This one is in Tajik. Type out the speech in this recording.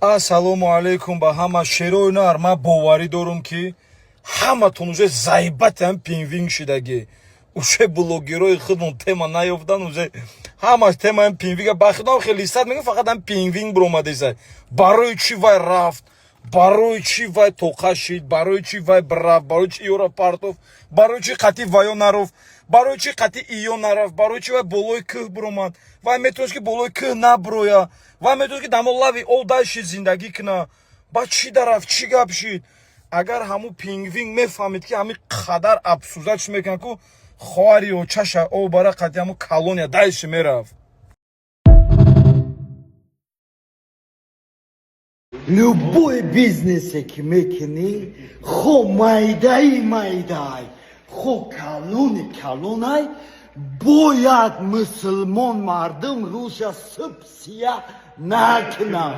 Ассалому алайкум ба ҳама шерои нар. Ман боварӣ дорум, ки ҳаматон уже заебатам пингвин шидагӣ. Уже блогерои худмон тема наёфтан, уже ҳамаш темаам пингвин. Ба худам хеле сад мегӯям, фақат ҳам пингвин биромадеса. Барои чӣ вай рафт, барои чӣ вай тоқа шид, барои чӣ вай рафт, барои чӣ ёра партофт, барои чӣ қати ваё нарафт, барои чӣ қати иё нарафт, барои чӣ вай болои кӯҳ биромад? Вай метавонист, ки болои кӯҳ набироя, вай метавонист, ки дамо лави об даши зиндагӣ куна. Ба чӣ дарафт, чӣ гап шид? Агар ҳамун пингвин мефаҳмид, ки ҳамин қадар абсурда чӣ мекунад, ку хоҳари очаша об бара, қати ҳамун колония дальше мерафт. Любой бизнесе ки мекунӣ, хо майдаи майдай, хо калони калонай, бояд мусулмон мардум рӯза суб сия накунад.